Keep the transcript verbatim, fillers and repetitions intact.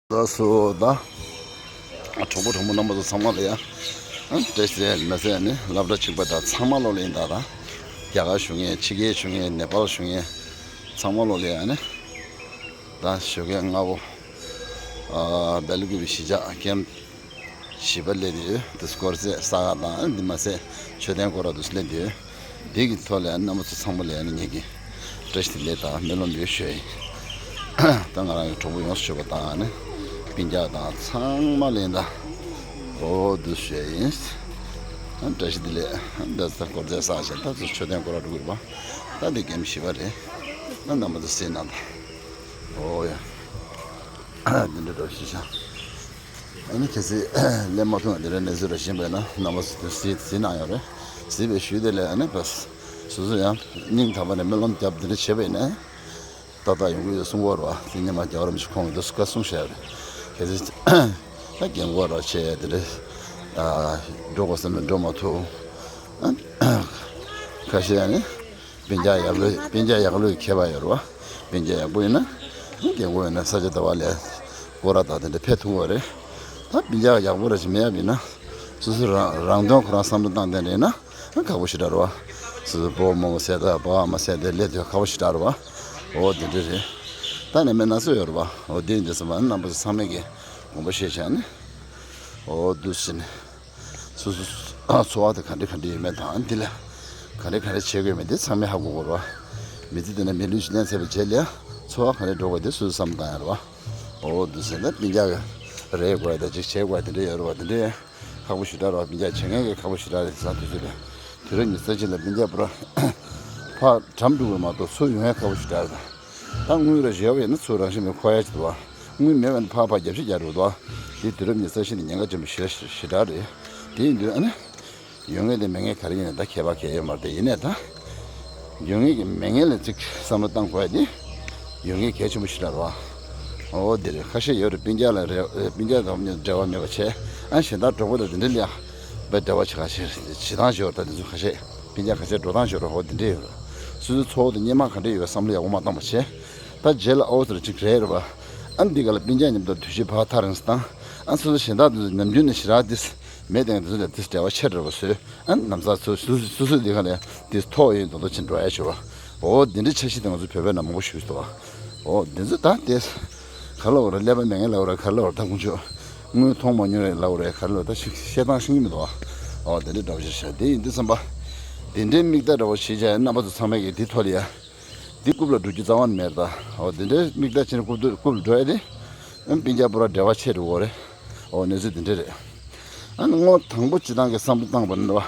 ད་སོ་ད། གྲོགས་པོ་གྲོགས་མོ་རྣམ་པ་ཚོ་ཚང་མ་ལ་ཡ། བཀྲ་ཤིས་བདེ་ལེགས་མ་ཟེར་ནི་སློབ་གྲྭ་གཅིག་པ་དང་ཚང་མ་ལོ་ལ་ཡིན་ད་ད། རྒྱ་གར་བཞུགས་མཁན་ཕྱི་རྒྱལ་བཞུགས་མཁན་ནེ་པཱལ་བཞུགས་མཁན་ཚང་མ་ལོ་ལ་ཡ་ནི། ད་ཞོགས་ཀས་སྔ་པོ། སྦེལ་ཀོབ་གཞིས་ཆགས་ཀེམ་བཞི་པ་སླེབས་ཡོད། དེ་སྐོར་རྩེད་ས་ག་དང་འདི་མ་ཟད་མཆོད་རྟེན་སྐོར་ར་དུ་སླེབས་ཡོད། འདི་གི་ཐོག་ལ་རྣམ་པ་ཚོ་ཚང་མ་ལ་ཡང་ངེད་ཀྱི་བཀྲ་ཤིས་བདེ་ལེགས་དང་སྨོན་ལམ་ཡོད་ཞུ་ཡ་ཡིན། ད་ང་རང་གི་གྲོགས་པོ་ཡོངས་སུ་གྱུར་པ་དང་ནི་སྤུན་ཀྱག་དང་ཚང་མ་ལ་ཡིན་ད། འོ་འདུག་ཞུ་ཡ་ཡིན། བཀྲ་ཤིས་བདེ་ལེགས། ད་ས་སྐོར་རྩེད་ས་ཞིག་ད་ཚོ་མཆོད་རྟེན་སྐོར་ར་འགྲོ་དགོས་པ། ད་འདི་ཀེམ་བཞི་པ་རེད། ད་རྣམ་པ་ཚོ་གཟིགས་གནང་དང་། འོ་ཡ། འདི་འདྲ་འདྲ་ཞིག་བྱ། ཨ་ནི་གལ་སྲིད་སླེབས་མ་ཐུབ་ན་འདི་འདྲ་གནས་ཚུལ་རེ་བཞིན་པས་ན་རྣམ་པ་ཚོ་དེ་གཟིགས་གཟིགས་གནང་ཡོད་རེད། གཟིགས་པའི་ཞུས་དེ་ལས་ཨ་ནི་བས། སོ་སོ་ཡང་སྙིང་ཐག་པ་ནས་སྨོན་ལམ་བརྒྱབ་འདི་འདྲ་བྱས་པས་ན། ཏག་ཏག་ཡོང་གི་ཡོད་གསུང་གི་ཡོད་རེད་བ། དེ་ཉི་མ་རྒྱལ་བ་རིན་པོ་ཆེ་ཁོང་གིས་འདི་སུ་བཀའ་གསུང་བཞག་ཡོད་རེད། གལ་སྲིད་ད་རྒན་གོག་ར་བྱས་འདི་འདྲ། འགྲོ་དགོས་བསམ་ན་འགྲོ་མ་ཐུབ། ཁ་ཤས་ཨ་ནི། སྤུན་ཀྱག་ཡག་པོ་སྤུན་ཀྱག་ཡག་པོ་མཁས་པ་ཡོད་རེད་བ། སྤུན་ཀྱག་ཡག་པོ་ཡིན་ན། རྒན་གོག་ཡིན་ན་ས་ཆ་འདྲ་བ་ལ་སྐོར་ར་དང་དེ་འདྲ་ཕེབས་ཐུབ་ཀྱི་རེད། ད་སྤུན་ཀྱག་ཡག་པོ་ར་ཞིག་མེད་ཡ་ཡིན་ན། སོ་སོ་རང་རང་དོན་ཁོ་རང་བསམ་བློ་བཏང་བསྡད་རེད་ན། ཁག་པོ་ཞེ་དྲག་རེད་བ། སོ་སོ་སྤོ་བོ་རྨོ་བོ་བསད་ད་སྤོ་བོ་ཨ་མ་བསད་དེ་སླེབས་དུས་ཁག་པོ་ཞེ་དྲག་རེད་བ། འོ་དེ་འདྲ་རེད། ད་ནས་མེད་ན་སུ་ཡོད་རེད་བ། འོ་དེ་འདྲ་སོང་བ་རྣམ་པ་ཚོ་ཚང་མས་ཀྱི་དགོངས་པ་བཞེས་བྱས་ནས། འོ་འདུག་ཟིན། སོ་སོ་འཚོ་བ་དེ་ག་འདྲ་ག་འདྲ་ཡོད་མེད་དང་འདི་ལ་ག་འདྲ་ག་འདྲ་བྱེད་དགོས་མེད་དེ་ཚང་མས་ཧ་གོ་དགོས་རེད་བ། མི་ཚེ་འདི་ན་མི་ལུས་ཤི་ནས་ཚར་བའི་རྗེས་ལ་འཚོ་བ་ག་འདྲ་འགྲོ་དགོས་དེ་སོ་སོས་བསམ་བློ་བཏང་ཡ་རེད་བ། འོ་འདུག་ཟེར་ན་སྤུན་ཀྱག་གི་རེད་དགོས་ཡ་དང་ཅིག་བྱེད་དགོས་ཡ་དེ་འདྲ་ཡོད་རེད་བ། དེ་འདྲ་ཁག་པོ་ཞེ་དྲག་རེད་བ། སྤུན་ཀྱག་བྱེད་མཁན་གྱི་ཁག་པོ་ཞེ་དྲག་རེད་ཟེར་དུས་ཚོད་ལ། དུས་རབས་ཉི་ཤུ་རྩ་གཅིག་ལ་སྤུན་ཀྱག་པུ་ར་ཕར་གྲམ་འགྲོ་དགོས་མ་གཏོགས་ཚུར་ཡོང་ཡ་ཁག་པོ་ཞེ་དྲག་རེད། ད་དངུལ་ར་བཞེས་པ་ཡིན་ན་ཚུར་རང་བཞིན་མེད་འཁོར་ཡ་ཅིག་འདུག་བ། དངུལ་མེད་པ་ན་ཕར་ཕར་རྒྱབ་ཤིག་རྒྱག་འགྲོ་འདུག་བ། དེ་དུས་རབས་ཉི་ཤུ་རྩ་བཞི་ནི་ཉེན་ཁ་ཆེན་པོ་ཞེ་ཞེ་དྲག་རེད། དེ་ཡིན་དུས་ཨ་ནི། ཡོད་མཁན་དེ་མེད་མཁན་ག་རེ་ཡིན་ན་ད་ཁྱད་པར་གང་ཡང་ཡོད་མ་རེད་དེ། ཡིན་ནའི་ད། ཡོད་མཁན་གྱི་མེད་མཁན་ལ་ཅིག་བསམ་བློ་བཏང་དགོས་ཡ་དེ། ཡོད་མཁན་གལ་ཆེན་པོ་ཞེ་དྲག་རེད་བ། འོ་དེ་རེད། ཁ་ཤས་ཡོད་རེད། སྤུན་ཀྱག་ལ་རེ་སྤུན་ཀྱག་དང་འབྲེལ་བ་མེད་པ་བྱས། ཨ་གཞན་དག་གྲོགས་པོ་དང་དེ་འདྲ་ལ་ཡ། བའི་འབྲེལ་བ་བྱེད་ག་བྱེད་བྱེད་སྟངས་ཤིག་ཡོད་རེད། ད་དེ་ཚོ་ཁ་ཤས་སྤུན་ཀྱག་ཁ་ཤས་འགྲོ་སྟངས་ཤིག་ཡོད་རེད། འོ་དེ་འདྲ་ཡོད་རེད། སོ་སོའི་འཚོ་བ་དང་སྔོན་མ་ག་འདྲ་ཡོད་བསམ་བློ་ཡག་པོ་མ་བཏང་བ་བྱས། ད་རྗེས་ལ་ཨོ་ཟེར་ཅིག་རེད་རེད་བ། ཨ་འདི་ག་ལ་སྤུན་ཀྱག་མཉམ་དུ་དུས་ཚོད་ཕར་ཐག་རིང་སོང་དང་། ཨ་སོ་སོ་གཞན་དག་དེ་ཚོ་ནམ་རྒྱུན་ནས་ཞེ་དྲག་དེ་མེད་དེ་དེ་ཚོ་ལ་དེ་འབྲེལ་བ་ཆེ་དྲགས་པ་བཟོས། ཨ་ནམ་སང་སོ་སོ་སོ་སོ་འདི་ག་ལ་དེ་ཐོག་ཡོད་མདོག་མདོག་ཅིག་འགྲོ་ཡ་བྱེད་པ། འོ་འདི་འདྲའི་འཆར་གཞི་དེ་ང་ཚོ་བོད་པའི་ནང་མང་པོ་ཞིག་འདུག་བ། འོ་འདི་ཚོ་ད་དེ་ག་ལ་འོ་ར་ཀླད་པ་མེད་མཁན་ལ་འོ་ར་ག་ལ་འོ་ར་ད་ཁོང་ཚོ་དངུལ་མཐོང་མ་མྱོང་རེད་ལ་འོ་ར་ག་ལ་འོ་ད་ཞིག་བཤད་སྟངས་ཤེས་ཀྱི་མི་འདུག་བ། འོ་འདི་འདྲའི་འདྲ་པོ་ཞིག་བྱ། དེ་ཡིན་དུས་ཙམ་པ། འདི་འདྲའི་མིག་ལྟ་འདྲ་པོ་བྱེད་བྱ་ཡ་རྣམ་པ་ཚོ་ཚང་མས་ཀྱི་འདི་ཐོག་ལ་ཡ། འདི་རྐུབ་ལ་འགྲོ་རྒྱུ་རྩ་བ་ནས་མེད་རེད་ད། འོ་འདི་འདྲའི་མིག་ལྟ་བྱས་ནས་རྐུབ་ཏུ་རྐུབ་ལ་འགྲོ་ཡ་དེ། ཨམ་སྤུན་ཀྱག་པུ་ར་འབྲེལ་བ་ཆེ་རུ་འོ་རེད། འོ་གནས་ཚུལ་འདི་འདྲ་རེད། ཨ་ནི་ངོ་དང་པོ་སྤྱི་བཏང་གི་བསམ་བློ་བཏང་པ་ནི་རེད་